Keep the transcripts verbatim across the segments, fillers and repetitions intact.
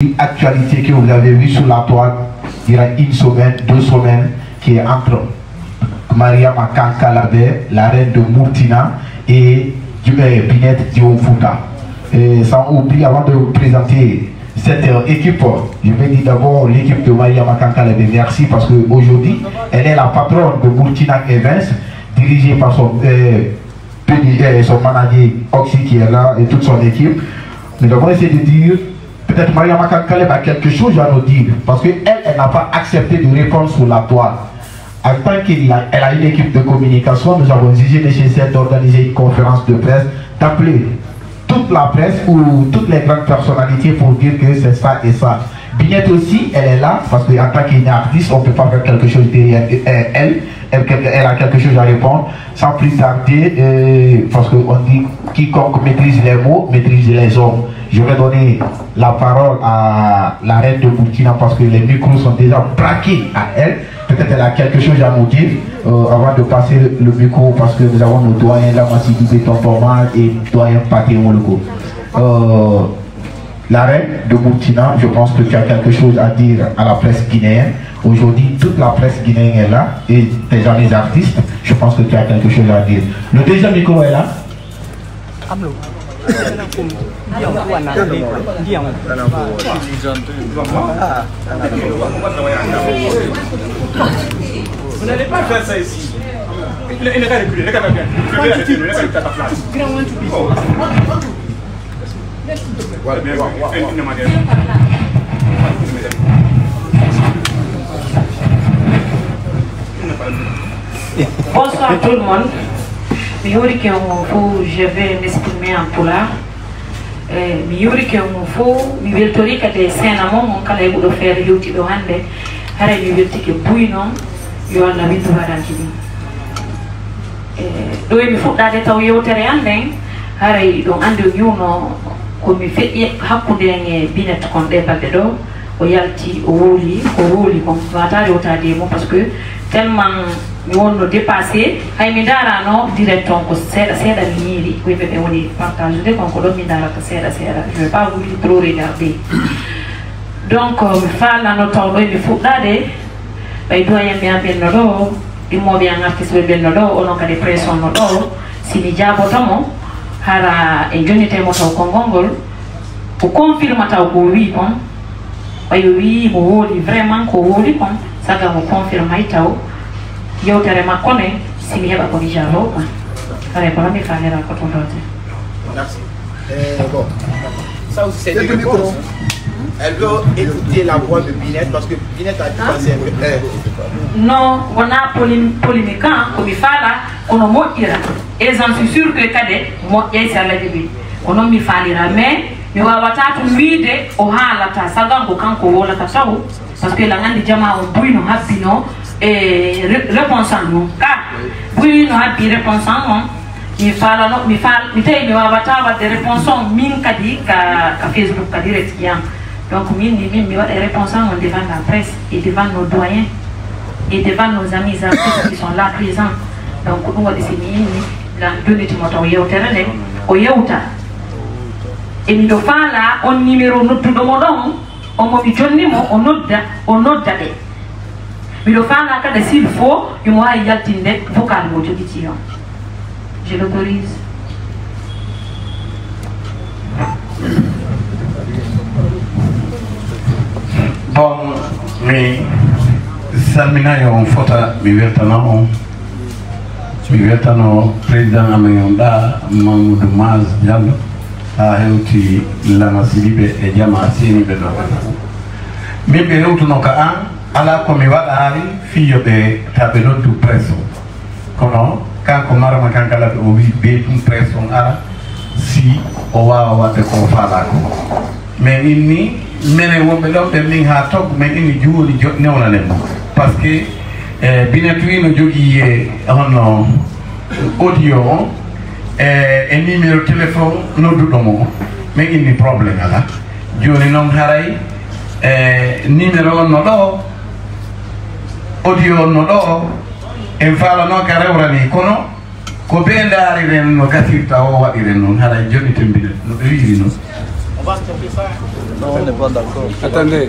Une actualité que vous avez vue sur la toile, il y a une semaine, deux semaines, qui est entre Mariama Kankalabé, la reine de Murtina, et du- euh, Binette Dioufouta. Et sans oublier, avant de vous présenter cette euh, équipe, je vais dire d'abord l'équipe de Mariama Kankalabé merci parce qu'aujourd'hui, elle est la patronne de Murtina Events, dirigée par son euh, P D G et son manager Oxy qui est là et toute son équipe. Nous avons essayé de dire, peut-être Mariama Kankaleb a quelque chose à nous dire, parce qu'elle, elle n'a pas accepté de répondre sur la toile. En tant qu'elle a, elle a une équipe de communication, nous avons jugé nécessaire d'organiser une conférence de presse, d'appeler toute la presse ou toutes les grandes personnalités pour dire que c'est ça et ça. Binette aussi, elle est là, parce qu'en tant qu'une artiste, on ne peut pas faire quelque chose derrière euh, elle. Elle, elle a quelque chose à répondre. Sans plus tarder, euh, parce qu'on dit quiconque maîtrise les mots, maîtrise les hommes. Je vais donner la parole à la reine de Burkina parce que les micros sont déjà braqués à elle. Peut-être elle a quelque chose à nous dire euh, avant de passer le micro parce que nous avons nos doyens là, Massi Dubé, Tonton Omar et doyen Pathé Mologo. Euh, la reine de Burkina, je pense que tu as quelque chose à dire à la presse guinéenne. Aujourd'hui, toute la presse guinéenne est là et tes amis artistes, je pense que tu as quelque chose à dire. Le deuxième micro est là. Vous n'allez pas faire ça ici. Il n'a qu'à reculer, il n'a qu'à faire. Bonsoir tout le monde. Mi yurike on fof, je vais m'exprimer en pulaar. Eh, mi yurike on fof, mi weltori kadi e seena mon, on kala e ɓuɗo feere hewtiɗo hannde. Haray mi weltike buy noon, yo Allah windu baraji ɗum. E ɗo emi fuɗɗade taw yewtere an nden, haray ɗum andi o ñuuno ko mi feƴƴi hakkunde en e Binet kon ɗe balɗe ɗo, o yalti o wowli ko wowli kon, wata rewtade e mum parce que tellement mi wonno dépassé, hay mi ndarano direct on ko seeɗa seeɗa mi yiiri ko yimɓe ɓe woni partage'ude kon ko ɗon mi ndarata seeɗa seeɗa, je vais pas vous trop regarder. Donc mi falano taw ɗo emi fuɗɗade. Ɓay doyen ɓe an ɓenno ɗo, immooɓe an artiste ɓe ɓenno ɗo, onon kadi pression no ɗo, si mi jaaboto mo, hara en jonnite mo taw konngol ngol, o confirma taw ko o wii kon, ɓay o wii mo wooli vraiment ko o wooli kon, saga mo confirmay taw yewtere makko ne, si mi heɓa ko mi jaabo ma. Haray kono mi faalira ko to doote. Merci. Euh, bon. Ça aussi, c'est une réponse. Elle veut écouter la voix de Binette parce que Binette a dit passer un peu. Euh, Non, wona polim- polémique hein, ko mi faala kono moƴƴira. Et j'en suis sûr que kadi moƴƴay si Allah jaɓi. Ko noon mi faalira mais mi waawata tun wiide o haalata sagan ko kanko wolata taw. Parce que eɗen anndi jamaa on buy no habbino e re- réponse an on ka buy no habbi réponse an on. Mi faalano mi faal mi tawi mi waawata waɗde réponse on min kadi ka ka Facebook kadi reti jam. Donc min ni min mi waɗa réponse an on devant la presse et devant nos doyens et devant nos amis artistes qui sont là présents. Donc ɗum waɗi si mi inni lan jonnitimo taw yewtere nde o yewta. E miɗo faala on numéro nodduɗo mo ɗon. Omo mi jonni mo o nodda o nodda ɓe. Miɗo faala kadi s'il faut imo waawi yaltinde vocal mo jogiti on. Je l'autorise. Bon, mi salminayo on fota mi weltana on. Mi weltano président amen on ɗa Mamoudou Maz Diallo. Ha hewti lama sidiɓe e jama seniɓe ɗo. Min ɓe hewtuno ka an ala komi waɗaali fii yo ɓe taɓe noddu presse o. Kono kanko marama kankala ɓe o wi ɓe ɗum presse on ara si o wawa waɗde ko faalaa ko. Mais inni menen wonɓe ɗo ɓen min ha toggo men inni jooni newnanen mo. Par ce que e binet wi no jogii e honno audio on e e numéro téléphone nodduɗo mo. Men inni problème ala. Jooni noon haray e numéro on no ɗo, audio on no ɗo. En faalano ka rewrani kono ko ɓe ndaariren no gasirta o waɗiren noon haray jonniten mbiɗen no ɓe wiiri noon. Non, on n'est pas d'accord. Attendez.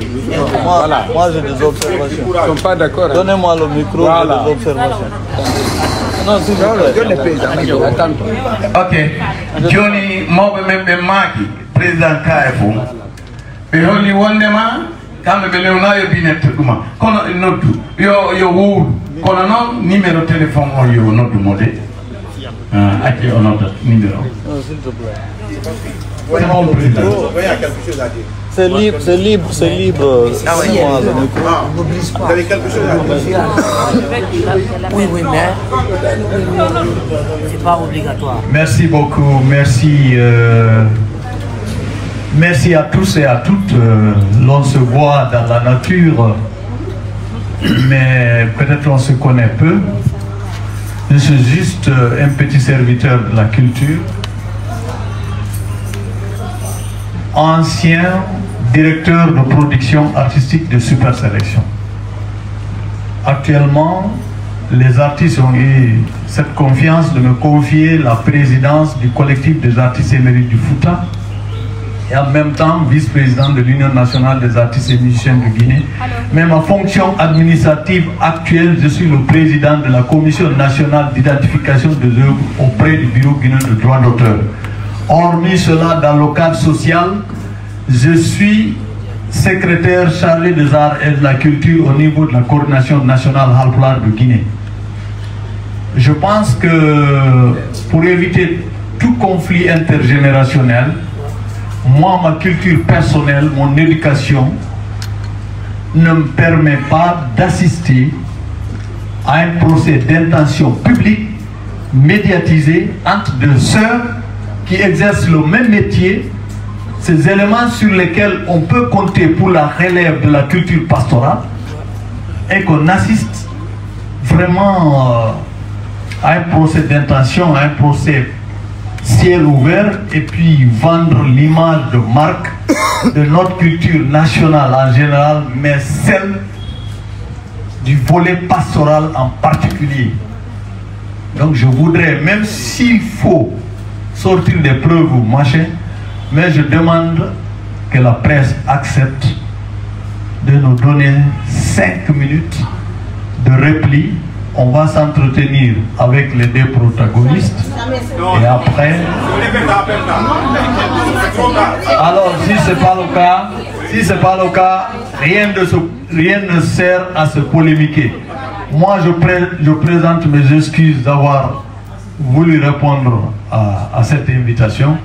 Moi, voilà, moi, j'ai des observations. Ils sont pas d'accord, hein. Donnez-moi le micro, voilà, j'ai des observations. Non, s'il vous plaît. Attends. Ok. Joni, mawɓe men ɓe maaki, président K F O. Ɓe holli wondema kamɓe ɓe lewna yo binette ɗuma. Kono e noddu, yo, yo wowlu. Kono noon, numéro téléphone on yo noddu mo de. Ah, acce o nodda numéro. Non, s'il te plaît. C'est bon, président. C'est libre, c'est libre, c'est libre. Ah, oui. Moi, le micro. Ah, vous avez quelque chose à dire ? Oui, oui, mais c'est pas obligatoire. Merci beaucoup, merci, euh, merci à tous et à toutes. Euh, l'on se voit dans la nature. Mais peut-être on se connaît peu. Je suis juste, euh, un petit serviteur de la culture, ancien directeur de production artistique de Super Sélection. Actuellement, les artistes ont eu cette confiance de me confier la présidence du collectif des artistes émérites du Fouta et en même temps vice-président de l'Union nationale des artistes et musiciens de Guinée. Mais ma fonction administrative actuelle, je suis le président de la Commission nationale d'identification des œuvres auprès du Bureau guinéen de droit d'auteur. Hormis cela, dans le cadre social, je suis secrétaire chargé des arts et de la culture au niveau de la coordination nationale Halpulaar de Guinée. Je pense que pour éviter tout conflit intergénérationnel, moi, ma culture personnelle, mon éducation ne me permet pas d'assister à un procès d'intention publique médiatisé entre deux sœurs qui exercent le même métier, ces éléments sur lesquels on peut compter pour la relève de la culture pastorale, et qu'on assiste vraiment, euh, à un procès d'intention, à un procès ciel ouvert, et puis vendre l'image de marque de notre culture nationale en général, mais celle du volet pastoral en particulier. Donc je voudrais, même s'il faut sortir des preuves ou machin, mais je demande que la presse accepte de nous donner cinq minutes de repli. On va s'entretenir avec les deux protagonistes et après. Alors, si c'est pas le cas, si c'est pas le cas, rien de ce, rien ne sert à se polémiquer. Moi, je pré-, je présente mes excuses d'avoir voulu répondre à, à cette invitation.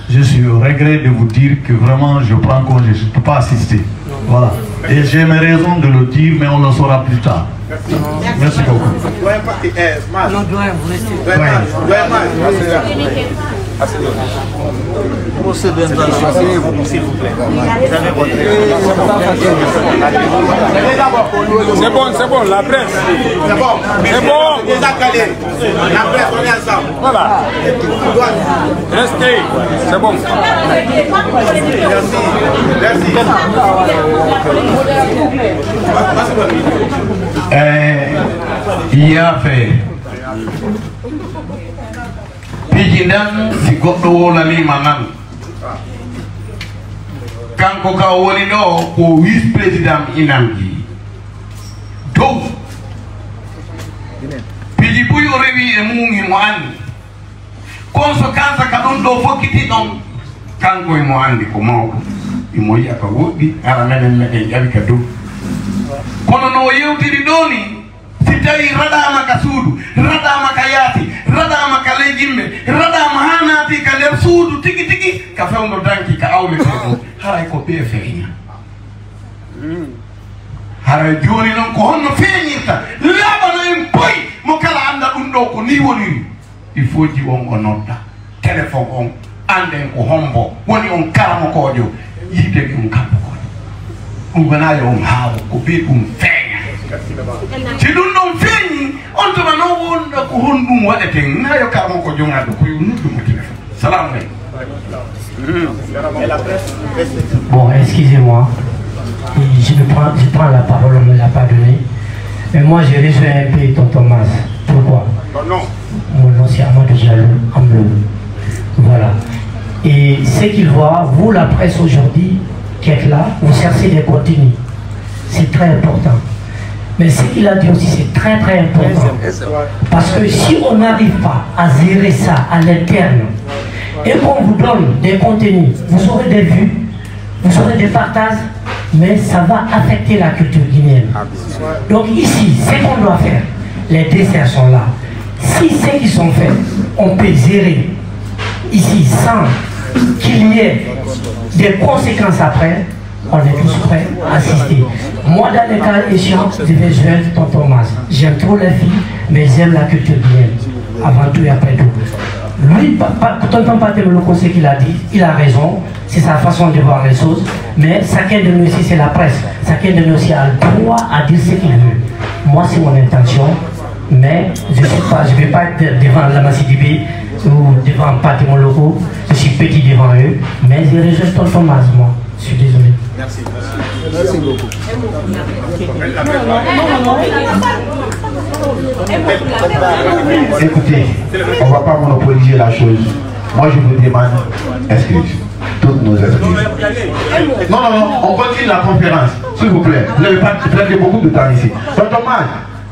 Je suis au regret de vous dire que vraiment, je prends congé, je ne peux pas assister. Voilà. Et j'ai mes raisons de le dire, mais on le saura plus tard. Merci beaucoup. Doyen Pathé, eh, Maj. Non, doyen, vous restez. Doyen Maj, doyen Maj. Procès d'intention. S'il vous plaît. Vous avez votre... C'est bon, c'est bon, la presse. C'est bon. C'est bon. Déjà calé. La presse, on est ensemble. Voilà. Restez. C'est bon. Merci. Merci. Eh, yaafe. Piiji nan, si goɗɗo wowlaniima nan. Kanko ka o woni ɗo ko vice président inanji. Dow. Piiji buy o rewi e mum himo anndi. Kono so kansa ka ɗum ɗo fokkiti ɗon, kanko himo anndi ko mawɗo. Himo yi'a ka woɗɗi, hara menen meɗen ƴawi ka dow. Kono no o yewtiri ɗo ni, si tawi raɗaama ka suudu, raɗaama ka yaasi, raɗaama ka ley yimɓe, raɗaama haa naati ka nder suudu tigi tigi, ka fewndo danki ka awletee ɗo, haray ko ɓe feeña. Haray jooni non ko honno feeñirta? Laaɓano en poy mo kala annda ɗum ɗo ko ni woniri. Il faut jiwon o nodda. Téléphone on, annden ko hombo woni on karamokoojo, yiiden on karamokoojo. Ɗum wonaa yo on haawo, ko ɓe ɗum feeña. Si ɗum ɗon feeñi, on tuma non wonɗo ko honɗum waɗeten, naa yo karamokoojo ngaddo ko yo noddu mo téléphone. Salamu aleykum. Bon, excusez-moi. Je ne prends, je prends la parole, on ne me l'a pas donnée. Mais moi, je rejoins un peu tonton Maz. Pourquoi ? Mon nom, c'est Amadou Diallo Amlou. Voilà. Et ce qu'il voit, vous, la presse aujourd'hui, qui êtes là, vous cherchez des contenus. C'est très important. Mais ce qu'il a dit aussi, c'est très, très important. Parce que si on n'arrive pas à gérer ça à l'interne, et qu'on vous donne des contenus, vous aurez des vues, vous aurez des partages, mais ça va affecter la culture guinéenne. Donc ici, ce qu'on doit faire, les desserts sont là. Si ceux qui sont faits, on peut gérer ici sans qu'il y ait des conséquences après, on est tous prêts à assister. Moi, dans les cas échéants, je vais joindre Tonton Mas. J'aime trop les filles, mais j'aime la culture guinéenne, avant tout et après tout. Lui, pa- pa- Tonton Pathé Moloco, ce qu'il a dit, il a raison. C'est sa façon de voir les choses. Mais chacun de nous ici, c'est la presse. Chacun de nous ici a le droit à dire ce qu'il veut. Moi, c'est mon intention. Mais je ne sais pas, je ne vais pas être de- devant Lama Sidibé ou devant Pathé Moloco. Je suis petit devant eux. Mais je rejoins Tonton Mas, moi. Je suis désolé. Écoutez, on ne va pas monopoliser la chose. Moi, je vous demande excuse. Toutes nos excuses. Non, non, non, on continue la conférence. S'il vous plaît, vous n'avez pas perdu beaucoup de temps ici. Tonton Mike,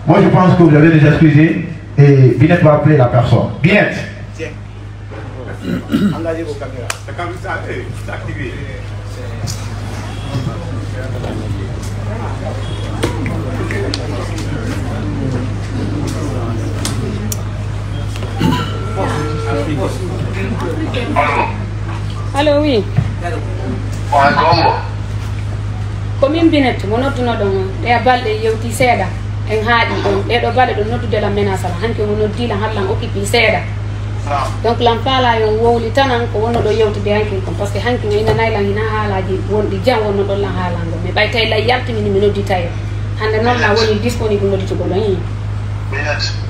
moi, je pense que vous avez déjà excusé et Binette va appeler la personne. Binette. Engagez vos caméras. Allo, oui. Ko min Binette mo noddunoɗon on. Ɗe balɗe yewti seeɗa. En haaɗi ɗon. Ɗee ɗoo balɗe ɗon noddude lan menace lan. Hanki omo noddi lan hallan occupé seeɗa. Donc lan faala yon wowli tanan ko wonno ɗo yewtude hankin kon. Parce que hankin o inanay lan hina haalaaji wonɗi jan wonno ɗon lan haalango. Mais ɓay tawi lan yaltimini mi nodditay on. Hannde noon lan woni disponible nodditugol on. Ii.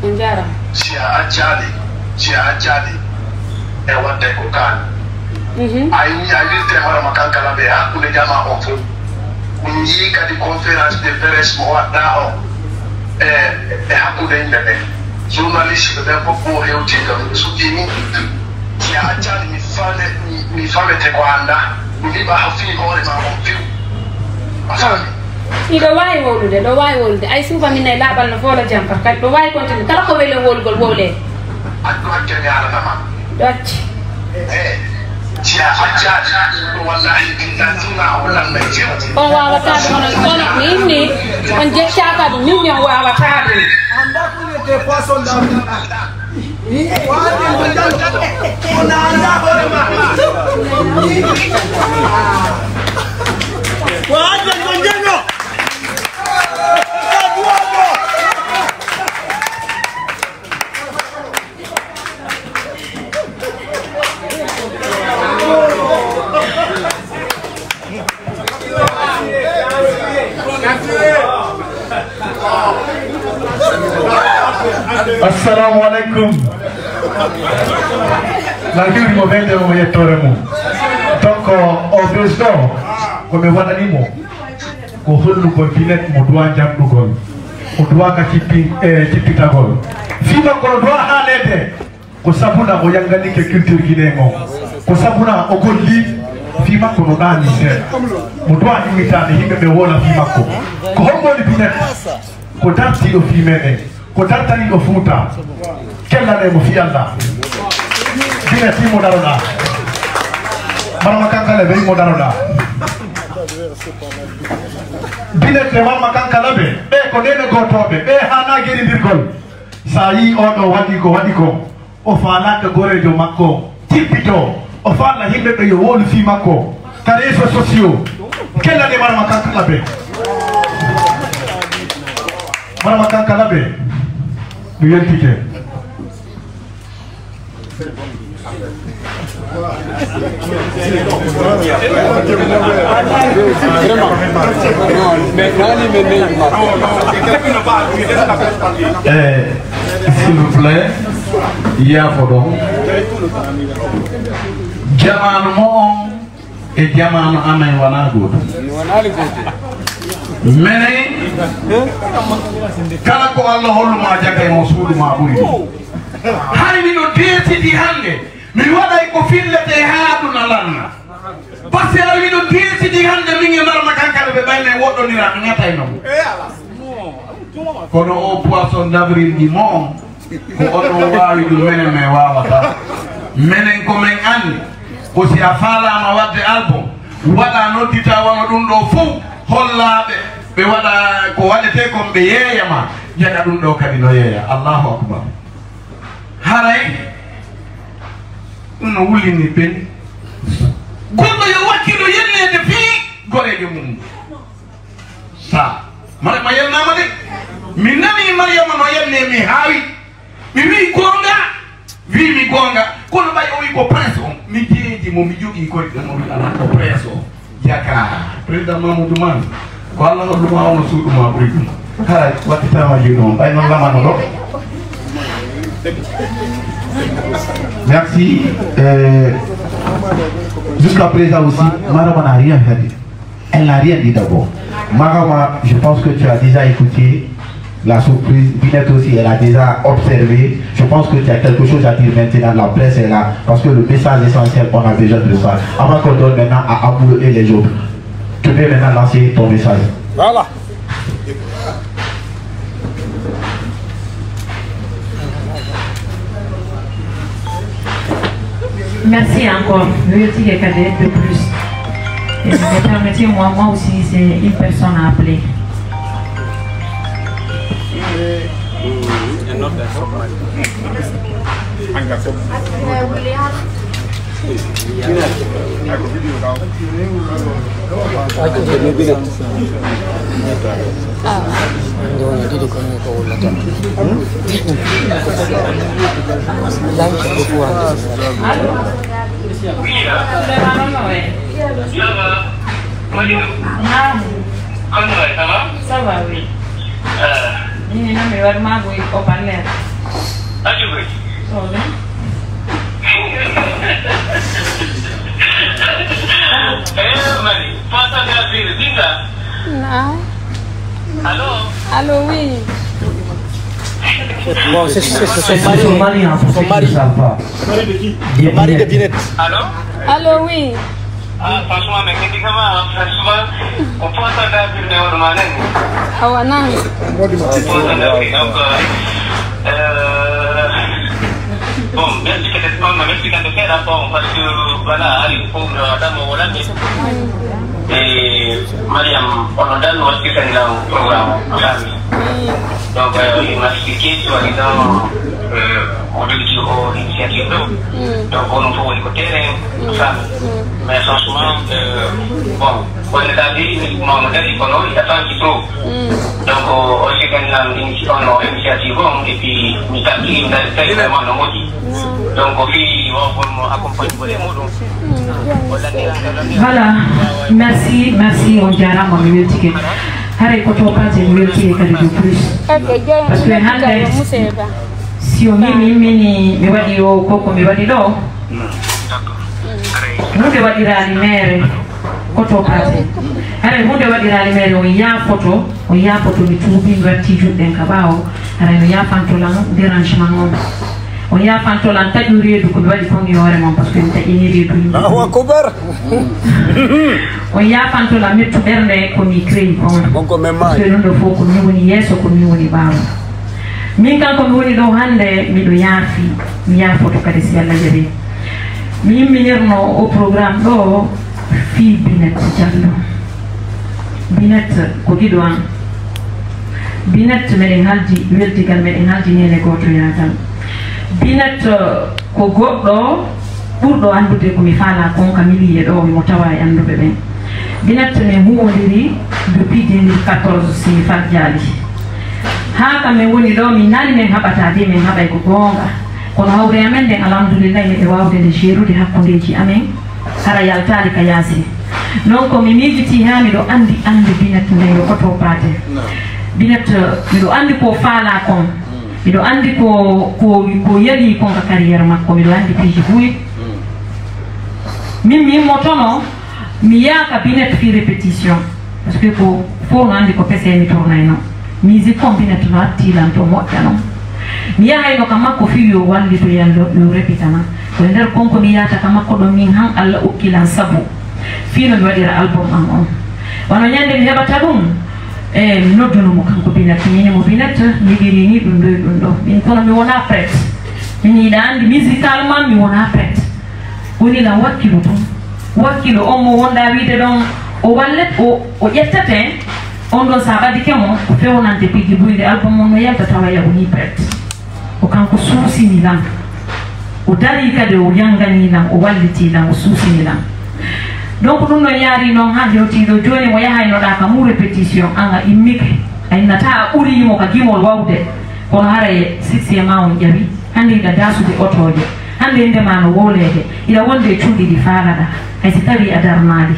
On jaaraama. Si a accaali, si a accaali e waɗde ko kaani. A yii a wirte hoore ma kankala ɓe hakkunde jamaa on fof. Min yii kadi conférence de presse mo waɗɗaa on e e hakkunde yimɓe ɓe. Journaliste ɓe ɓen fof ko hewtiiɗo miɗo sukki min. Si a accaali mi fale mi fawete ko anndaa. Mi liɓa fii hoore ma on few. A faami? Iɗo waawi wowlude, ɗo waawi wowlude. Ay suufa min nay laaɓal no foola jam par kadi ɗo waawi continue kala ko weli on wowlugol wowle. Addu acca mi haalanama. Ɗo acci. On waawata ɗum onon onon mi inni on jeccaaka ɗum min mi on waawata ɗum. Assalamu aleykum. Na juurimo ɓeyde mo yettoore mum. Donc o bes ɗo ko mi waɗanimo ko hollugol binet mo duwa jamɗugol, mo duwaka cippi e cippitagol. Fii makko no duwa haalede. Ko sabuna o yannganike culture guinéen o. Ko sabuna o golli fii makko no ɗaani seeɗa. Mo duwa immitaade yimɓe ɓe woola fii makko. Ko hombo woni binet? Ko dartiiɗo fii meɗen. Ko dartaniiɗo fuuta. Kellanee mo fii Allah. Binet fii mo daroɗaa. Marma kankale ɓe mo daroɗaa. Binet e marma kankala ɓe ɓe ko nene gootooɓe ɓe haanaa gerindirgol. So a yii oɗo waɗi ko waɗi ko o faalaaka goreejo makko tippito o faala yimɓe ɓe yo wowlu fii makko ka réseau sociaux. Kellane marma kankala ɓe marma kankala ɓe mi weltike. Eh, s'il vous plaît, yaafo ɗon. Jamaanu mo on e jamaanu amen wonaa gootum. Menen kala ko Allah hollu ma jagay mo suudu ma ɓuri ɗum. Hay miɗo deesidi hannde. Mi waɗay ko filletee haa aduna lanna. Parce que a wiɗo deesidi hannde min e Marma Kankara ɓe ɓayne woɗɗonira mi ŋatayno mo. Kono o poisson d'avril ɗi mo ko oɗon waawi ɗum, menen min waawataa. Menen ko min anndi ko si a faalaama waɗde album, waɗa noddita wano ɗum ɗo fof, hollaaɓe ɓe waɗa ko waɗetee kon ɓe yeeya ma, jaga ɗum ɗo kadi no yeeya. Allahu akbar. Haray ɗum no wullini ɓen. Goɗɗo yo wakkilo yenneede fii goreejo mum. Sa Mariyama yelnaama de. Mi nani Mariyama no yenne mi haawi. Mi wi'i goonga. Wi'i mi goonga. Kono ɓay o wi'i ko prince on. Mi jeeji mo mi jogii koyɗe mo mi alaa ko prince o. Jaka. Président Mamoudou Man. Ko Allah holluma ono suuɗu ma ɓuri ɗum. Hara waɗtitama juuɗe mon. Ɓay noon lamano ɗo. Merci. Euh, jusqu'à présent aussi, Marama n'a rien fait. Elle n'a rien dit d'abord. Marama, je pense que tu as déjà écouté la surprise. Binette aussi, elle a déjà observé. Je pense que tu as quelque chose à dire maintenant. La presse est là. Parce que le message essentiel, on a besoin de ça. Avant qu'on donne maintenant à Abou et les autres. Tu peux maintenant lancer ton message. Voilà. Merci encore. Veuillez dire quelqu'un de plus. Et permettez-moi, moi aussi, c'est une personne à appeler. Naam. Kono ça va? Ça va, oui. Mini na mi war mago i opalner. Ajugo. Sorry. Eh, mari. Pasa da ziri dinga. Naam. Allô? Allô, oui. Bon, c'est c'est- c'est son mari. Son mari, hein, pour ceux qui ne savent pas. Son mari de Binette. Allô? Allô, oui. Ah, franchement, mais qu'est-ce que ça va, hein, franchement, on pense à la ville de Ormanen. Awa, naam. On pense à la ville, donc, euh, euh, bon, merci peut-être pas, mais merci quand même, hein, bon, parce que, voilà, allez, pour, euh, Adam Hollande, et Mariam, on a dans notre programme, programme, donc, euh, il m'a expliqué, soi-disant, euh, on devait dire, oh, initiative, donc, on nous faut le terrain, ça. Mais franchement, euh, bon, on est allé, on a dit, on a dit, attends, il faut. Donc, euh, on s'est quand même, on a initiative, bon, et puis, on a dit, on a fait vraiment le mot. Donc, on fait, on, on accompagne vraiment, donc, on a dit, Voilà, merci, merci, on jarama, mi weltike. Haray ko to pate mi weltike kadi de plus. Parce que hande, si o mimi mini mi waɗi o koko mi waɗi ɗo, hunde waɗirani mere ko to pate. Haray hunde waɗirani mere, on yaafoto, on yaafoto, mi tuubi, mi watti juɗɗen ka ɓaawo. Haray no yaafanto lan dérangement on. On yaafanto lan taƴu reedu ko mi waɗi kon e hoore mon, parce que mi taƴini reedu yimɓe. Allahu akbar. On yaafanto lan mettu ɓernde ko mi créé kon. Parce que ɗum ɗo fof ko min woni yeeso, ko min woni ɓaawo. Min kan ko mi woni ɗo hannde, miɗo yaafi, mi yaafoto kadi si Allah jaɓi. Mi imminirno o programme ɗo fii Binette Diallo. Binette ko giɗo an. Binette meɗen haldi weldigal, meɗen haldi neene gootoyaagal. Binette ko goɗɗo ɓurɗo anndude ko mi faalaa kon ka milieu ɗo, mo tawaa e annduɓe ɓen. Binette min huuwondiri depuis deux mille quatorze, si mi faljaali. Haa ka min woni ɗo, min nani min haɓataa de, min haɓay ko goonga. Kono hawre amen nden, alhamdulillahi, miɗo waawde nde jeerude hakkundeeji amen, hara yaltaali ka yaasi. Non ko mi miijitii haa miɗo anndi annde Binette nden yo koto paate. Binette, miɗo anndi ko faalaa kon. Miɗo anndi ko, ko, ko yalii kon ka carrière makko. Miɗo anndi piiji buy. Min mi immotono, mi yaaka Binette fii répétition. Parce que ko fof no anndi ko pese mi tournayno. Musique kon Binette no atti lan to moƴƴa non. Mi yahayno ka makko fii yo wallito yallo yo repitana. E nder konko mi yahata ka makko ɗon, min han Allah okki lan sabu fii no mi waɗira album an on. Wano ñande mi heɓata ɗum, e mi nodduno mo kanko Binet, mi wi'i mo, "Binet, mi yiɗiri ni ɗum ɗo e ɗum ɗo. Min kono mi wona prête. Min yiɗa anndi musicalement mi wona prête." Woni lan wakkilu tun. Wakkilu on mo wonɗa wiide ɗon, o wallet, o, o ƴettate, on ɗon sa ɓadike mo, o fewnante piiji buy nde album on no yalta tawa ya woni prête. O kanko suusini lan. O darii kadi, o yanganii lan, o wallitii lan, o suusini lan. Donc ɗum ɗon yaari noon haa hewtii ɗo jooni, mo yahaynoɗaa ka mum répétition, an a immike. A innata a ɓurii mo ka gimol wawde. Kono hara e succès ma on ƴawi. Hannde hiɗa daasude otooje. Hannde innde ma no wowleede. Hiɗa wonde e cuuɗi ɗi faalaɗaa. Hay si tawii a darnaali.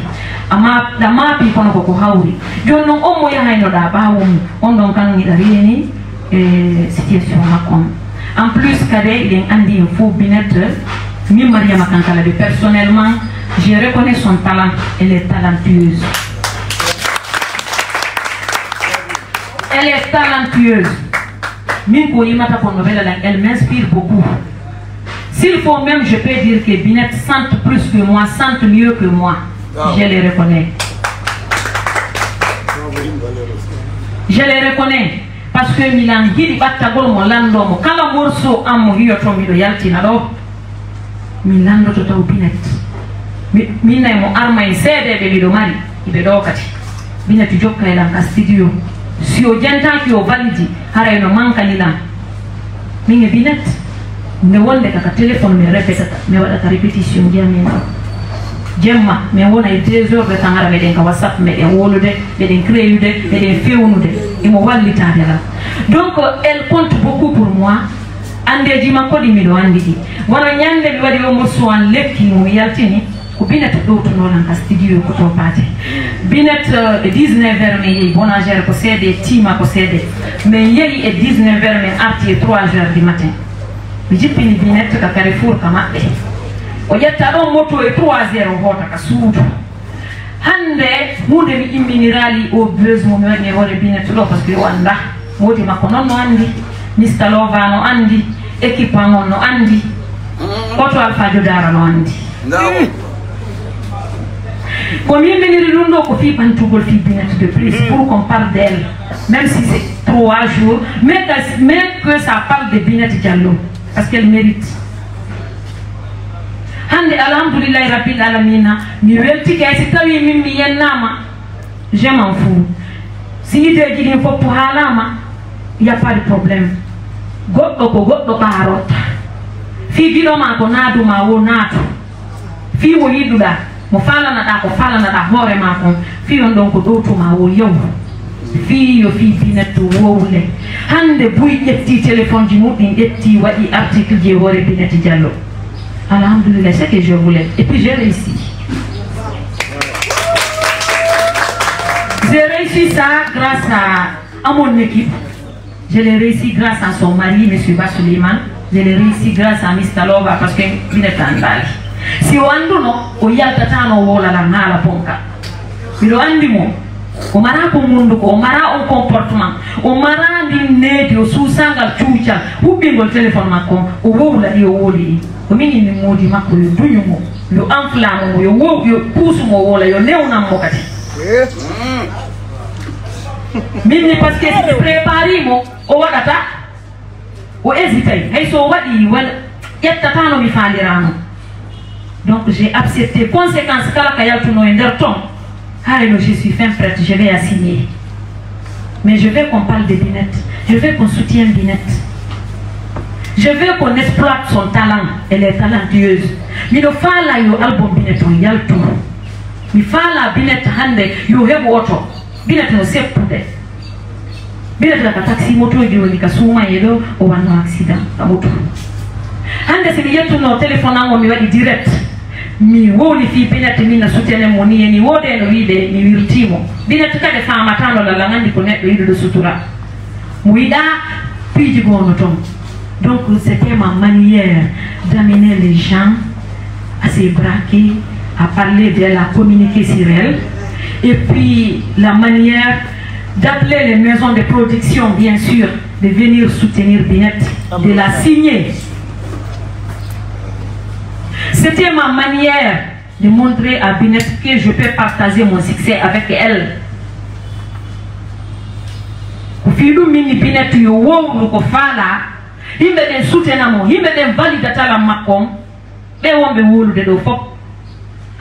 Amma ɗa maapi kono ko ko hawri. Jooni noon on mo yahaynoɗaa ɓaawo mum, on ɗon kan hiɗa reeni e situation makko on. En plus kadi, eɗen anndi en fof Binet, min Mariama Kankala de personnellement, je reconnais son talent, elle est talentueuse. Elle est talentueuse. Min ko yimata kon no wela lan, elle m'inspire beaucoup. S'il faut même, je peux dire que Binet chante plus que moi, chante mieux que moi. Je le reconnais. Je le reconnais. Parce que mi lan hiɗi ɓattagol mo, lanndoo mo. Kala morceau an mo hiyoto miɗo yaltina ɗo. Mi lanndoto taw Binet. Mi, min nay mo arma e seedeeɓe miɗo mari, iɓe ɗo kadi. Binet jokkay lan ka studio. Si o jentaaki o validi, haray no mankani lan. Min e Binet, nde wonde ka, ka téléphone mi répétata, mi waɗata répétition ji amin ɗo. Jemma, min wona e deux heures de temps, hara meɗen ka WhatsApp, meɗen wolude, meɗen créude, meɗen fewnude. Imo wallitaade lan. Donc, elle compte beaucoup pour moi. Anndeeji makko ɗi miɗo anndi ɗi. Wano ñande mi waɗi o morceau an lekki mo mi yaltini, ko Binet ɗowtunoo lan ka studio ko to Paate. Binet, euh, e dix-neuf heures min yehi, Bonagère ko seede, Tima ko seede. Min yehi e dix-neuf heures, min arti e trois heures du matin. Mi jippini Binet ka Carrefour ka maɓɓe. O ƴetta ɗon moto e trois heures, o hoota ka suudu. Hannde huunde mi imminiraali o buzz mo mi waɗi e hoore Binet ɗo, parce que o annda. Moodi makko noon no anndi. Mister Lova no anndi. Équipe an on no anndi. Oto Alpha Jodara no anndi. Ko mi imminiri ɗum ɗo ko fii ɓantugol fii Binet de plus, pour qu'on parle d'elle. Même si c'est trois jours, mais que, mais que ça parle de Binet Diallo, parce qu'elle mérite. Hannde, alhamdulillahi rabbil alamina, mi weltike, hay si tawii min mi yennaama, je m'en fous. Si ideeji ɗin fof haalaama, y a pas de problème. Goɗɗo ko goɗɗo ɓaarotta. Fii giɗo maa ko naadu maa wo naatu. Fii mo yiɗuɗaa, mo faalanaɗaa ko faalanaɗaa hoore maa kon, fii on ɗon ko ɗowtu maa wo yawu. Fii yo fii Binet wowle. Hannde buy ƴetti téléphone ji muɗɗin, ƴetti waɗi article ji e hoore Binet Diallo. Alhamdulillah, ce que je voulais. Et puis j'ai réussi. J'ai réussi ça grâce à, à mon équipe. Je l'ai réussi grâce à son mari, Monsieur Ba Suleiman. Je l'ai réussi grâce à Mister Lova, parce que Binet anndaali. Si o annduno, o yaltatano o wowla lan haala bonka. Miɗo anndi mo. O mara ko munduko, o mara on comportement, o mara ndin needi, o suusangal cuucal, huɓɓingol téléphone makko, o wowla ɗi o wowli ɗi. Ko min inni moodi makko yo duñu mo, yo enflamme mo, yo wow, yo puusu mo wowla, yo newnan mo kadi. Min mi, parce que si mi prépari mo, o waɗata, o hésitay. Hay so o waɗi, wala ƴettata no mi faalirano. Donc j'ai accepté conséquence kala ka yaltuno e nder ton. Hare no, je suis fin prête, je vais assigner. Mais je veux qu'on parle de Binet. Je veux qu'on soutienne Binet. Je veux qu'on exploite son talent. Elle est talentueuse. Miɗo faala yo album Binet on yaltu. Mi faala Binet hannde yo heɓu oto. Binet no seppude. Binet ka taxi moto ji woni ka suumaye ɗo, o wanno accident ka moto. Hannde si mi ƴettuno téléphone an o mi waɗi direct, mi wowli fii Binet, min na sutenen mo ni, eni woode no wiide mi wirtii mo. Binet kadi faamata no lalla, anndi ko neɗɗo yiɗuɗo sutura. Mo yiɗa piiji goo no ton. Donc, c'était ma manière d'amener les gens à se braquer, à parler d'elle, à communiquer sur elle. Et puis, la manière d'appeler les maisons de production, bien sûr, de venir soutenir Binet, de la signer. C'était ma manière de montrer à Binette que je peux partager mon succès avec elle. Ko fii ɗum min ni Binette yo wowlu ko faala, yimɓe ɓen sutena mo, yimɓe ɓen valida talan makko on, ɓe wonɓe wowlude ɗo fof.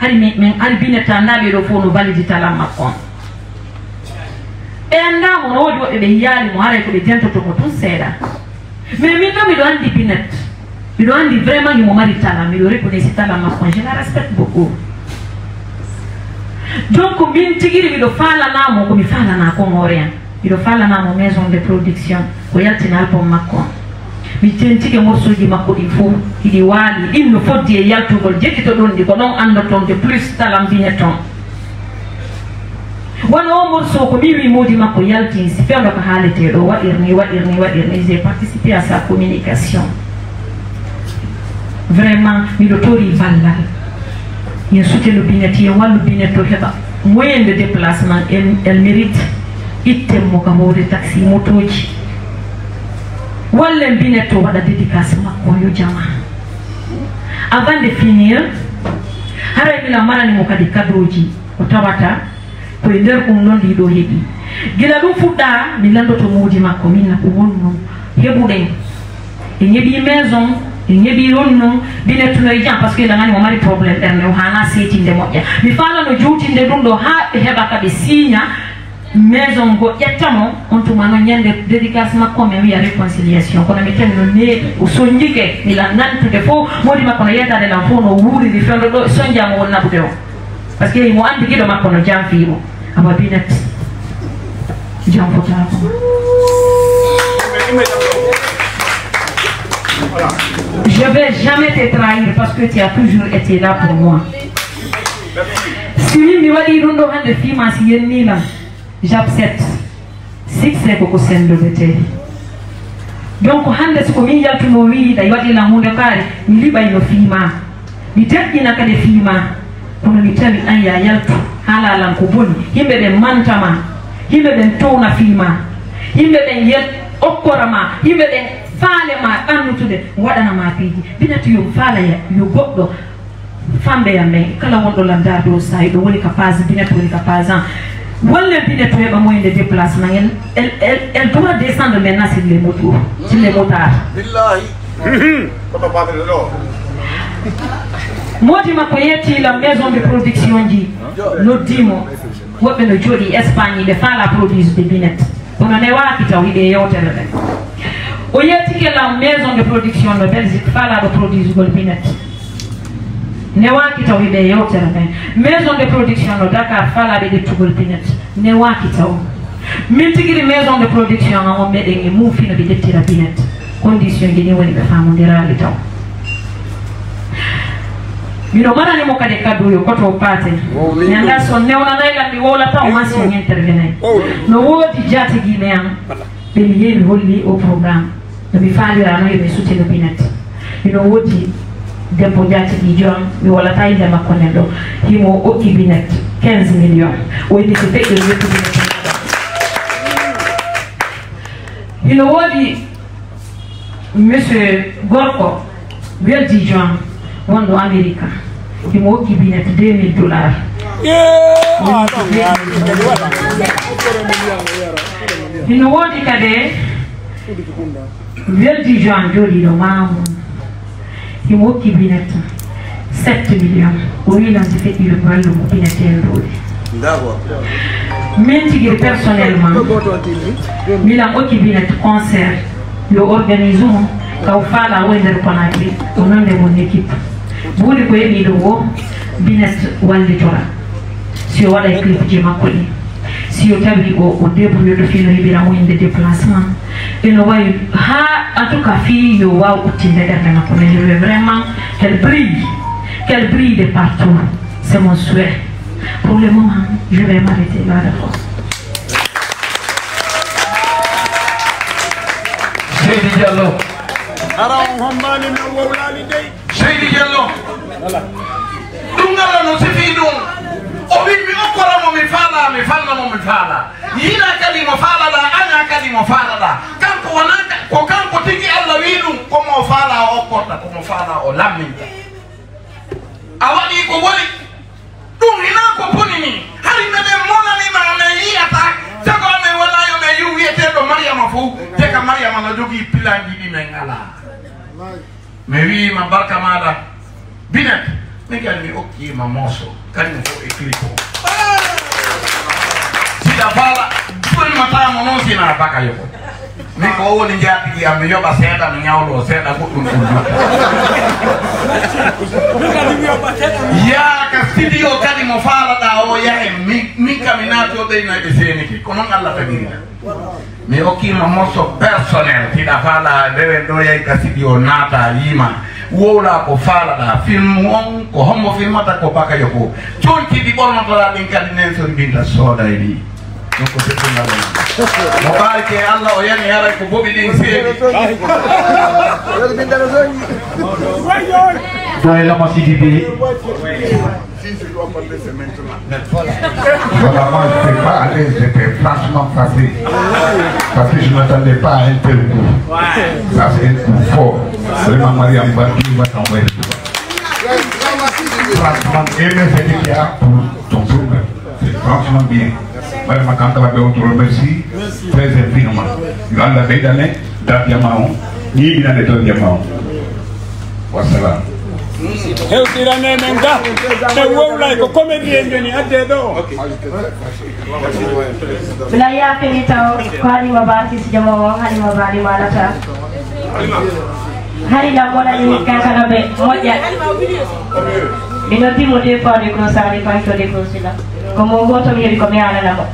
Hari mi- min ari Binette anndaa ɓe ɗo fof no validi talan makko on. Ɓe anndaa mo, no woodi woɓɓe ɓe yiyaali mo, haray ko ɓe jantoto mo tun seeɗa. Mais min ɗo miɗo anndi Binette. Miɗo anndi vraiment himo mari talent, miɗo reconnaître talent makko, je la respecte beaucoup. Donc min tigiri miɗo faalana mo ko mi faalana Comorien. Miɗo faalana mo maison de production ko yaltina album makko. Mi tentike morceauji makko ɗin fof, hiɗi waali, ɗin no foddi e yaltugol, jeɗɗito ɗon ɗi, ko ɗon anndoton de plus talent Binette on. Wano o morceau ko min wi moodi makko yaltin, si fewndo ko haaletee ɗo, waɗir ni, waɗir ni, waɗir ni, j'ai participé à sa communication. Vraiment, miɗo tori ballal. Yen suteno Binette, yen wallu Binette to heɓa moyen de déplacement, elle, elle mérite. Itten mo ka hoore taxi, motooji. Wallen Binette to waɗa dédicace makko, yo jama. Avant de finir, haray mila marani mo kadi kadooji. Ko tawata ko e nder ɗum noon ndi ɗo heɓi. Gila ɗum fuɗɗaa, mi lanndoto moodi makko, min na ko wonnoo heɓuɗen. En heɓii maison, en heɓii honno, Binette no e jam, parce que eɗen anndi mo mari problème ɓernde, o haanaa seetinde moƴƴa. Mi faalano juutinde ɗum ɗo haa ɓe heɓa ka ɓe siiña maison ngo ƴetta mo, on tuma noon ñande dédicace makko, mi wiya réconciliation. Kono mi tawi no neeɓi, o soñjike, mi lan nantude fof, moodi makko no yeetaade lan fof no wuuriri fewndo ɗo, soñjaa mo won naɓude o. Parce que himo anndi giɗo makko no janfii mo. Awa Binette, janfotaako. Je vais jamais te trahir parce que tu as toujours été là pour moi. Si min mi waɗii ɗum ɗo hannde fii ma, si yennii lan, j'accepte. Succès ko ko senndodetee. Donc hannde so ko min yaltunoo wii ɗa waɗi lan huunde kaari, mi liɓay no fii ma. Mi deƴƴina kadi fii ma. Kono mi tawi an ya yaltu, haalaa lan ko boni. Yimɓe ɓen manta ma. Yimɓe ɓen towna fii ma. Yimɓe ɓen yel okkora ma. Yimɓe ɓen faale ma ɗannutude, waɗana ma piiji. Binette yo faala ya, yo goɗɗo. Famɓe am ɓen, kala wonɗo Lamdaar ɗo, so tawi ɗo woni ka page Binette, woni ka page an. Wallen Binette to heɓa moyen de déplacement. Elle, elle, elle, elle doit descendre maintenant sur les motos, sur les motards. Billahi. Kono baɗere ɗo. Moodi makko yetti la maison de production ji, noddi mo. Woɓɓe no jooɗi Espagne, ɓe faala produit de Binette. Kono newaaki taw hiɓe yewtere nden. O yettike la maison de production no Belgique faalaaɗo produitgol Binette. Newaaki taw hiɓe yewtere nden. Maison de production no Dakar faalaaɓe ƴettugol Binette. Newaaki taw. Min tigiri maison de production an on meɗen e mum fino ɓe ƴettira Binette. Condition ji ni woni ɓe faamondiraali taw. Mino marani mo kadi kaddu yo koto paate. Mi anndaa so newnanay lan mi wowlata o maa si on intervenay. No woodi jaatigiiɓe an ɓe mi yehi mi holli o programme. No mi faalirano yo mi sutino Binette. Mino woodi debbo jaatigiijo am mi wowlata innde makko nen ɗo. Himo okki Binette quinze millions. O inni ko feƴƴo yettu Binette. Hino woodi Monsieur Gorko, weldiijo am wonɗo Amerika, himo hokki Binette deux mille dollars. Hino woodi kadi weldiijo am jooɗiiɗo Mamoun, himo hokki Binette sept millions. O wi lan si feƴƴi ɓe ko wallu mo Binette en ɗoɗi. Min tigi personnellement, milan okki Binette concert yo organise mo, ka o faala o e nder Conakry, o nonde mon équipe. Buuri ko heɓi ɗo o, Binette wallitora. Si o waɗa e clip ji makko ɗi. Si o tawi o, o débrouille ɗo fii no heɓira mo inde déplacement. Eno wayi ha, en tout cas, fii yo waaw uttinde ɓernde makko. Mais je veux vraiment qu'elle brille. Qu'elle brille de partout. C'est mon souhait. Pour le moment, je vais m'arrêter là, d'accord. Seydi Diallo. Ara on hommaani min wowlaali dey. Seydi Diallo. Ɗum Allah no sifii ɗum. O wi mi okkora mo mi faala, mi falna mo mi faala. Yiɗa kadi mo faalaɗa, aña kadi mo faalaɗa. Kanko wona ka-, ko kanko tigi Allah wi ɗum, ko mo faala o okkorta, ko mo faala o lamminta. A waɗi ko woni. Ɗum hinaa ko boni nii. Hari meɗen monani ma, men yi'ataa. Sago amen wonaa yo men yi'u wi'eteeɗo Mariyama fow. Te ka Mariyama no jogii pilanji ɗi men alaa. Mi wi'i ma barka maaɗa. Binet, min kadi mi okki ma morso. Kadi mo fow e clip o. Siɗa faala, ɗum ma taamo noon sina baka yoko. Min ko o woni njaatigi am, mi yoɓa seeɗa, mi ñawlo seeɗa, goɗɗum ɗum lutti. Yaa ka studio kadi mo faalaɗaa o yahe, min, min kam mi naatoo ɓeynoyɓe seeniki, ko noon Allah tagiri. Mi okkiima morso personnel, tiɗa faala rewen ɗo yahi ka studio naata yiima, wowla ko faalaɗaa, film on, ko hombo filmata ko baka yoko. Conci ɗi ɓornotoɗaa ɗin kadi nen so binta sooda e ɗi. Ɗum ko teddungal men. Mo ɓaari ke Allah o yani haray ko boɓi ɗin seeɗi. Doy la masidi bi. Voilà, moi, je n'étais pas à l'aise, j'étais franchement fâché. Parce que je ne m'attendais pas à un tel coup. Ça, c'est un coup fort. Vraiment, Mariam Bardi va t'envoyer le pouvoir. Franchement, et mais c'est qui a pour ton problème. C'est franchement bien. Vraiment, quand on va te remercie, très infiniment. Yo Allah ɓeydane darjama on, ñiiɓinane darjama on. Wassalam. Hewtirane men ga. Ɓe wowlay ko comédie en joni adde ɗo. Bila yaafini taw ko Halima Ba kisijama o, Halima Ba ɗi malata. Hari na mona ni kankana be moƴƴa. Mi noddi mo deux fois, décroché, ari fanke o décroché la. Ko mo gooto mi heɓi ko mi haalana mo.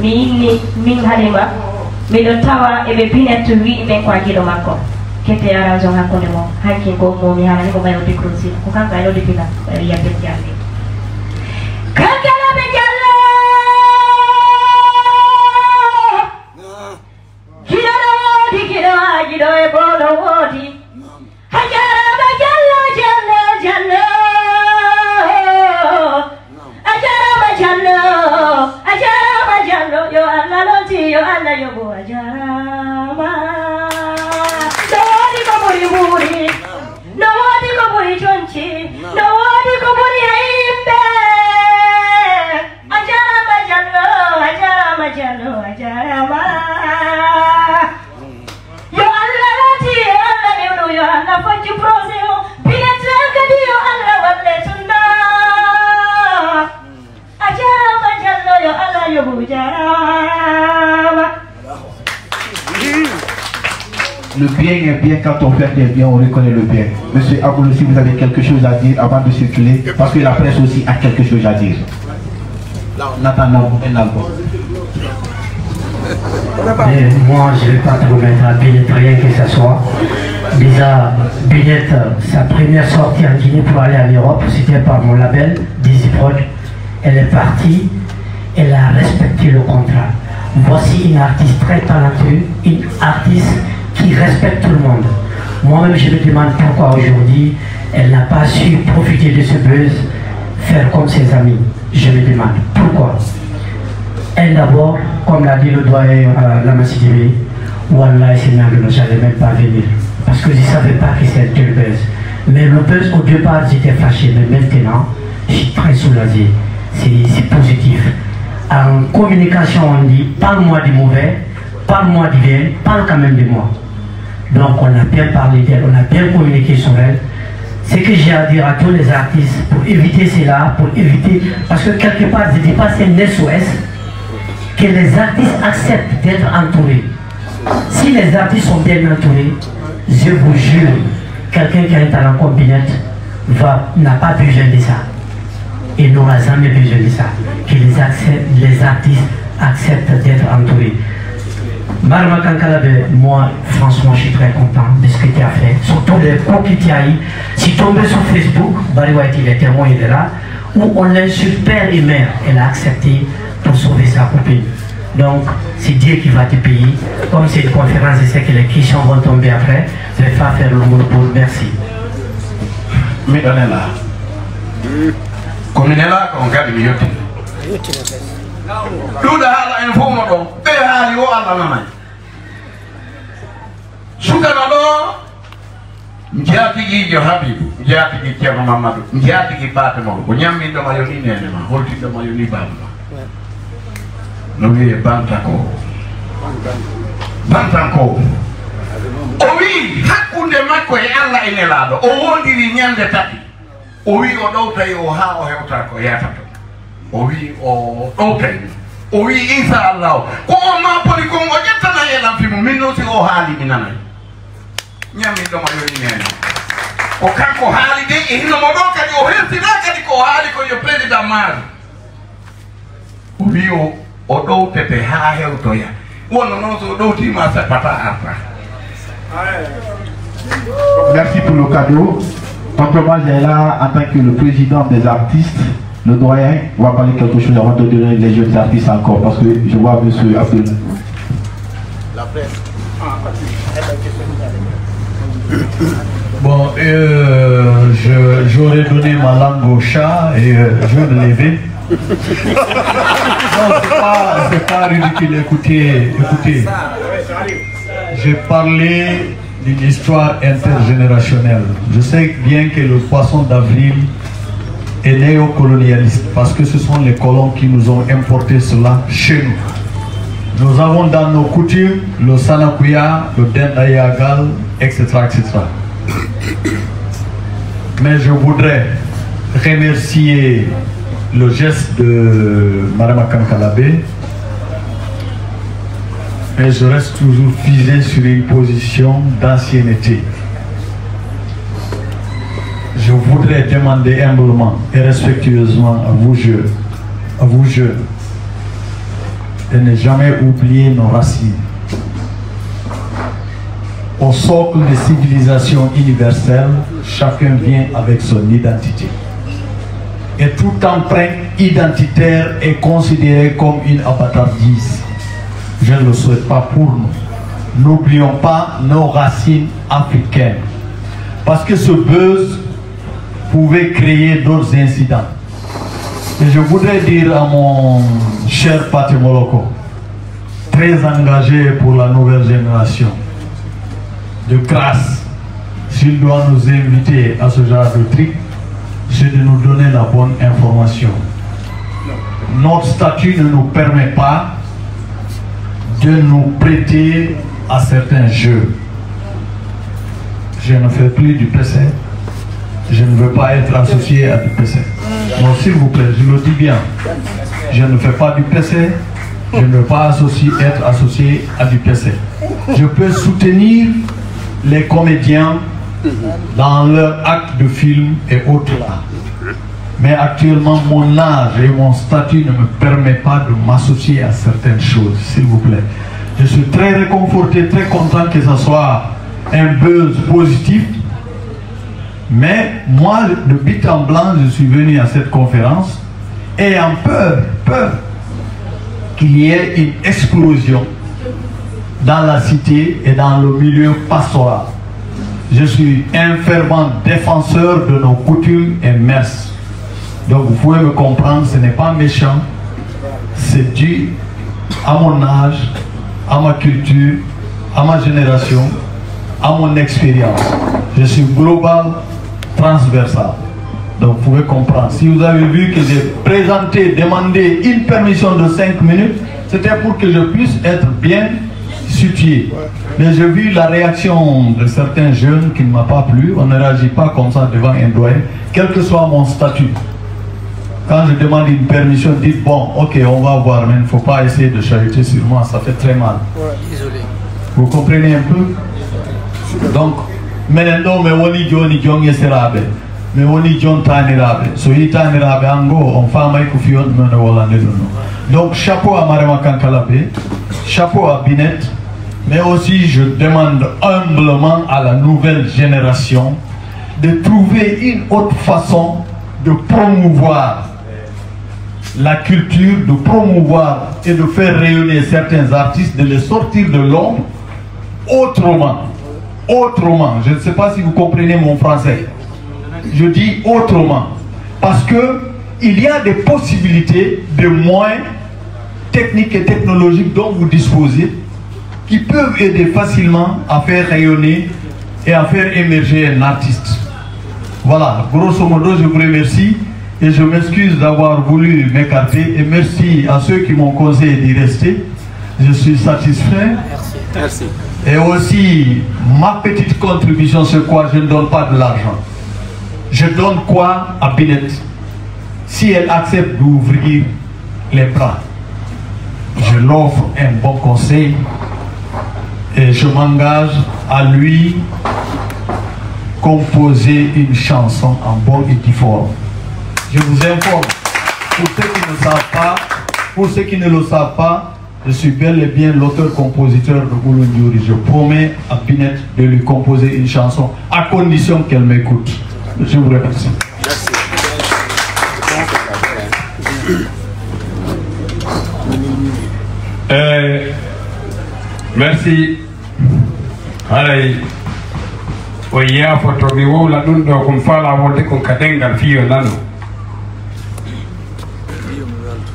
Mi inni min Halima, miɗo tawa eɓe Binet wi'i men ko a giɗo makko. Kette arrangement hakkunde mo. Hanki ko mo mi haalani ko ɓay o décroché. Ko kanko ay noddi pila, ɓay yappel jamɗe. Kankana be Jallo! Giɗo no woodi, giɗo haa giɗo e boo no woodi. A jaaraama Jallo, Jallo, Jallo. A jaaraama Jallo, a jaaraama Jallo. Yo Allah lonti, yo Allah yoɓu, a jaaraama. No woodi ko ɓuri mbuuri, no woodi ko ɓuri conci, no woodi ko ɓuri e yimɓe. A jaaraama Jallo, a jaaraama Jallo, a jaaraama. Yo Allah laati, yo Allah newnu, yo Allah fojju projet o. Binet kadi yo Allah walle sunna. A jaaraama Jallo, yo Allah yoɓu, jaaraama. Le bien est bien, quand on fait des biens, on reconnaît le bien. Monsieur Abou, si vous avez quelque chose à dire avant de circuler, parce que la presse aussi a quelque chose à dire. En attendant un album. Mais moi, je vais pas te remettre à Binet rien que ce soit. Déjà, Binet, sa première sortie en Guinée pour aller en Europe, c'était par mon label, Dizzy Prod. Elle est partie, elle a respecté le contrat. Voici une artiste très talentueuse, une artiste qui respecte tout le monde. Moi-même, je me demande pourquoi aujourd'hui elle n'a pas su profiter de ce buzz, faire comme ses amis. Je me demande pourquoi. Elle d'abord, comme l'a dit le doyen, euh, Lama Sidibé, Wallah, ces mères ne j'allais même pas venir. Parce que je ne savais pas que c'est un tel buzz. Mais le buzz, au départ, j'étais fâché. Mais maintenant, je suis très soulagé. C'est, c'est positif. En communication, on dit, parle-moi du mauvais, parle-moi du bien, parle quand même de moi. Donc, on a bien parlé d'elle, on a bien communiqué sur elle. Ce que j'ai à dire à tous les artistes, pour éviter cela, pour éviter, parce que quelque part, je dis pas c'est un S O S, que les artistes acceptent d'être entourés. Si les artistes sont bien entourés, je vous jure, quelqu'un qui a un talent comme Binet va, n'a pas besoin de ça. Et n'aura jamais besoin de ça. Que les, accès- les artistes acceptent d'être entourés. Marma Kankalabe, moi, franchement, je suis très content de ce que tu as fait. Surtout les coups que tu as eu. Je suis tombé sur Facebook, Bariwaiti, les témoins, il est là, où on l'insulte père et mère. Elle a accepté pour sauver sa copine. Donc, c'est Dieu qui va te payer. Comme c'est une conférence, je sais que les questions vont tomber après. Je vais pas faire le monopole. Merci. Miɗo nela. Ko mi nela ko on kadi mi yotti. Ɗuuɗa haala en fof no ɗon. Ɓe haali o Allah nanay. Sukano ɗo, njaatigiijo Habibu. Jaatigi Ceerno Mammadu, jaatigi Paate Mawɗo, ko ñamminɗo ma yoni neene ma, holtinɗo ma yoni baaba ma. No wiyee Bantako. Bantanko. O wii hakkunde makko e Alla e Nelaaɗo, o woondiri ñande tati. O wii o ɗowtay o haa o hewta ko yatato. O wii o ɗowtay. O wii, "Inchallahu, ko on ma poli kon o ƴettana yelamfi mum, min noon si o haali mi nanay." Ñamminɗo ma yoni neene. Ko kanko haali de, e hino mo ɗo kadi, o hersinaa kadi ko o haali ko yo président maari. O wii o, o ɗowtete haa hewtoya. Wonno noon so o ɗowtiima seppata arta. Merci pour le cadeau. Tonton Maj est là en tant que le président des artistes. Le doyen va parler quelque chose avant de donner les jeunes artistes encore parce que je vois monsieur Abdul. Bon, euh, je- j'aurais donné ma langue au chat et euh, je me levais. Non, c'est pas, c'est pas ridicule. Écoutez, écoutez. J'ai parlé d'une histoire intergénérationnelle. Je sais bien que le poisson d'avril est néocolonialiste parce que ce sont les colons qui nous ont importé cela chez nous. Nous avons dans nos coutumes le sanakuya, le dendayagal, et cetera, et cetera. Mais je voudrais remercier le geste de Marama Kankalabé, mais je reste toujours figé sur une position d'ancienneté. Je voudrais demander humblement et respectueusement à vous, jeunes, à vous jeunes, de ne jamais oublier nos racines. Au socle des civilisations universelles, chacun vient avec son identité. Et tout empreinte identitaire est considérée comme une abâtardise. Je ne le souhaite pas pour nous. N'oublions pas nos racines africaines. Parce que ce buzz pouvait créer d'autres incidents. Et je voudrais dire à mon cher Pathé Moloko, très engagé pour la nouvelle génération, de grâce, s'il doit nous inviter à ce genre de truc, c'est de nous donner la bonne information. Notre statut ne nous permet pas de nous prêter à certains jeux. Je ne fais plus du P C. Je ne veux pas être associé à du P C. Non, s'il vous plaît, je le dis bien. Je ne fais pas du P C. Je ne veux pas associer, être associé à du P C. Je peux soutenir les comédiens dans leur acte de film et autres là. Mais actuellement, mon âge et mon statut ne me permet pas de m'associer à certaines choses, s'il vous plaît. Je suis très réconforté, très content que ce soit un buzz positif. Mais moi, de but en blanc, je suis venu à cette conférence ayant peur, peur qu'il y ait une explosion dans la cité et dans le milieu pastoral. Je suis un fervent défenseur de nos coutumes et mœurs. Donc vous pouvez me comprendre, ce n'est pas méchant, c'est dû à mon âge, à ma culture, à ma génération, à mon expérience. Je suis global, transversal. Donc vous pouvez comprendre. Si vous avez vu que j'ai présenté, demandé une permission de cinq minutes, c'était pour que je puisse être bien situé. Mais j'ai vu la réaction de certains jeunes qui ne m'a pas plu. On ne réagit pas comme ça devant un doyen, quel que soit mon statut. Quand je demande une permission, dites, bon, ok, on va voir, mais il ne faut pas essayer de chahuter sur moi, ça fait très mal. Vous comprenez un peu? Donc, minen ɗo mi woni joni jonnge seraɓe. Mi woni jon taaniraaɓe. So yii taaniraaɓe an goo, on faamay ko fiyon ɗum ene wolande ɗum ɗum. Donc chapeau à Marema Kankalabé, chapeau à Binette, mais aussi je demande humblement à la nouvelle génération de trouver une autre façon de promouvoir la culture, de promouvoir et de faire rayonner certains artistes, de les sortir de l'ombre autrement. Autrement, je ne sais pas si vous comprenez mon français. Je dis autrement. Parce que il y a des possibilités, des moyens techniques et technologiques dont vous disposez qui peuvent aider facilement à faire rayonner et à faire émerger un artiste. Voilà, grosso modo, je vous remercie et je m'excuse d'avoir voulu m'écarter et merci à ceux qui m'ont conseillé d'y rester. Je suis satisfait. Merci. Et aussi, ma petite contribution, c'est quoi? Je ne donne pas de l'argent. Je donne quoi à Binette? Si elle accepte d'ouvrir les bras, je l'offre un bon conseil et je m'engage à lui composer une chanson en bonne et due forme. Je vous informe, pour ceux qui ne savent pas, pour ceux qui ne le savent pas, je suis bel et bien l'auteur-compositeur de Gouloun Diouri. Je promets à Binette de lui composer une chanson à condition qu'elle m'écoute. Je vous remercie. Eh, merci. Haray o yaafoto mi wowla ɗum ɗo, kon faala wolde kon ka dengal fiyo nano.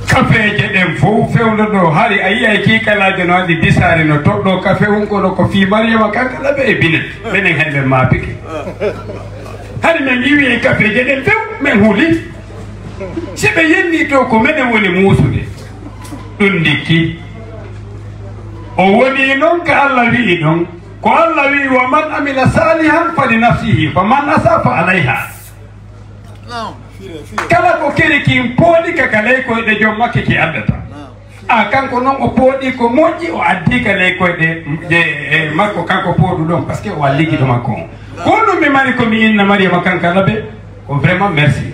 Kafeeje ɗen fow fewndo ɗo, hari a yiyay kiikalaajo no waɗi bisaari no toɗɗo kafe wun kono ko fii Mariyama Kankalabe e Binet. Menen hay men maapike. Hari men yiwi e kafeeje ɗen few men huli. Si ɓe yenni to ko menen woni muusude. Ɗum ndikki o woni non ka Allah wi'i ɗon. Ko Allah wi'i, wa man amila salihan fali nafsihi fa man asa fa alayha. Kala ko keri kin pooɗi ka ka ley koyɗe joom makke ki addata. A kanko non o pooɗi ko moƴƴi o addi ka ley koyɗe je e makko kanko pooɗu ɗon parce que o alligiɗo makko on. Ko ɗum mi mari ko mi inna Mariyama Kankalabe. Ko vraiment merci.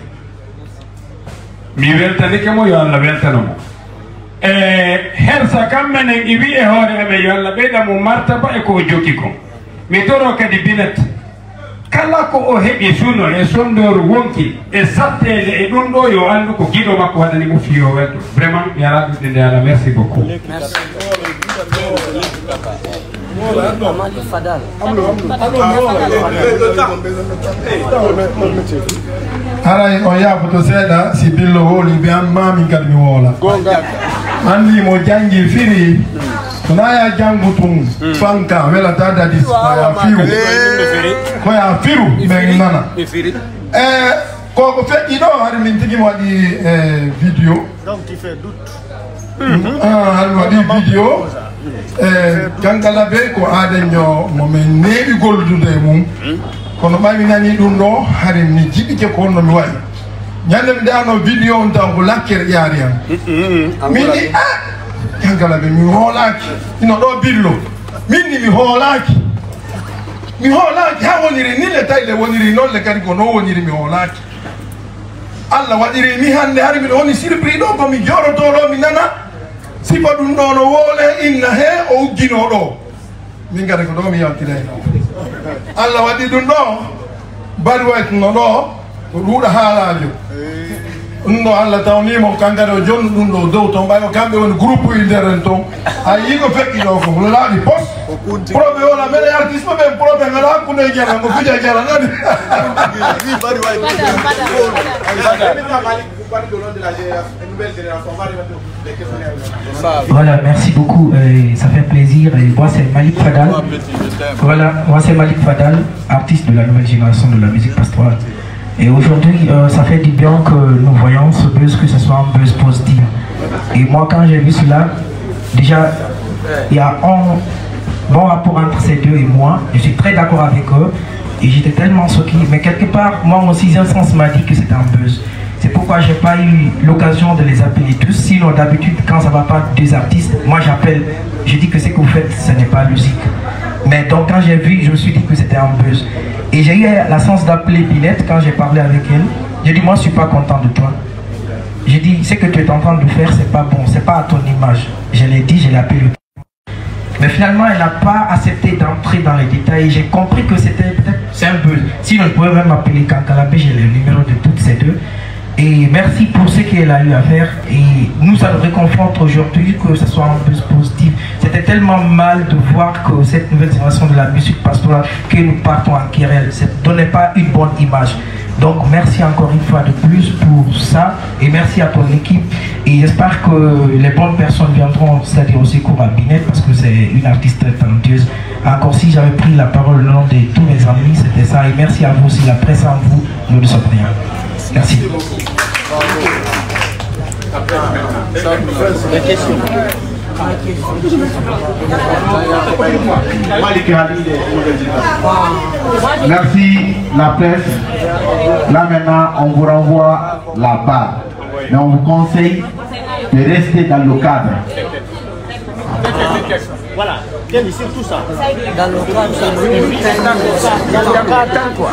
Mi weltanike mo yo Allah weltano mo. E hersa kam menen iwi e hoore amen yo Allah ɓeyda mo martaba e ko o jokki kon. Mi toro kadi Binet kala ko o heɓi suno e sondooru wonki e satteele e ɗum ɗo yo anndu ko giɗo makko waɗani mo fiyo welto. Vraiment mi ala ɗum ɗinde Allah. Merci beaucoup. Haray on yaafoto seeɗa si billo wowli mbiyan ma min kadi mi wowla. Anndi mo janngi firi so na ya janngu tun fanka welata dadis ko ya firu. Ko ya firu ɓen nana. E koko feƴƴi ɗo hari min tigi mi waɗi e vidéo. Hano waɗi vidéo e Kankalabe ko aaden yo mo min neeɓi gollude e mum. Kono ɓay mi nani ɗum ɗo hari mi jiɓike ko honno mi wayi. Ñande mi dano vidéo on taw ko lakkere ƴaari am. Min ni a Kankalabe mi hoolaaki. Ino ɗo billo min ni mi hoolaaki. Mi hoolaaki ha woniri ni le tawi le woniri noon le kadi ko noon woniri mi hoolaaki. Allah waɗiri mi hannde hari miɗo woni sirpri ɗo ko mi jooɗotoo ɗo mi nana sifa ɗum ɗo no woole inna he o ugginoo ɗo. Min kadi ko ɗo mi yaltinay. Allah waɗi ɗum ɗo bari waytuno ɗo ko ɗuuɗa haalaajo. Ɗum ɗo Allah tawnii mo kankadi o jonnu ɗum ɗo dow ton ɓay o kamɓe woni groupe e nder en ton. A yii ko feƴƴi ɗo ko laaɗi pos. Proɓe wona mbeɗa artiste ɓe ɓen proɓe ngala hakkunde e jara ngo fija jara nani. Voilà, merci beaucoup. Euh, ça fait plaisir. Et moi, c'est Malik Fadal. Voilà, moi, c'est Malik Fadal, artiste de la nouvelle génération de la musique pastorale. Et aujourd'hui, euh, ça fait du bien que nous voyons ce buzz, que ce soit un buzz positif. Et moi, quand j'ai vu cela, déjà, il y a un bon rapport entre ces deux et moi. Je suis très d'accord avec eux. Et j'étais tellement choqué. Mais quelque part, moi, mon sixième sens m'a dit que c'est un buzz. C'est pourquoi j'ai pas eu l'occasion de les appeler tous. Sinon, d'habitude, quand ça va pas deux artistes, moi j'appelle, je dis que ce que vous faites, ce n'est pas logique. Mais donc, quand j'ai vu, je me suis dit que c'était un buzz. Et j'ai eu la chance d'appeler Binette quand j'ai parlé avec elle. J'ai dit, moi, je suis pas content de toi. J'ai dit, ce que tu es en train de faire, c'est pas bon, c'est pas à ton image. Je l'ai dit, je l'ai appelé. Mais finalement, elle n'a pas accepté d'entrer dans les détails. J'ai compris que c'était peut-être c'est un buzz. Sinon, je pouvais même appeler Kankalabe, j'ai le numéro de toutes ces deux. Et merci pour ce qu'elle a eu à faire. Et nous, ça nous réconforte aujourd'hui que ce soit un buzz positif. C'était tellement mal de voir que cette nouvelle génération de la musique pastorale, que nous partons en querelle, ça ne donnait pas une bonne image. Donc merci encore une fois de plus pour ça et merci à ton équipe et j'espère que les bonnes personnes viendront, c'est-à-dire au secours à Binette parce que c'est une artiste très talentueuse. Encore si j'avais pris la parole au nom de tous mes amis, c'était ça. Et merci à vous aussi, la presse en vous, nous ne sommes rien. Merci. Merci, la presse. Là maintenant, on vous renvoie la balle. Mais on vous conseille de rester dans le cadre. Voilà, Kenny, surtout ça. Dans le cadre, oui, oui, dans le cadre, quoi.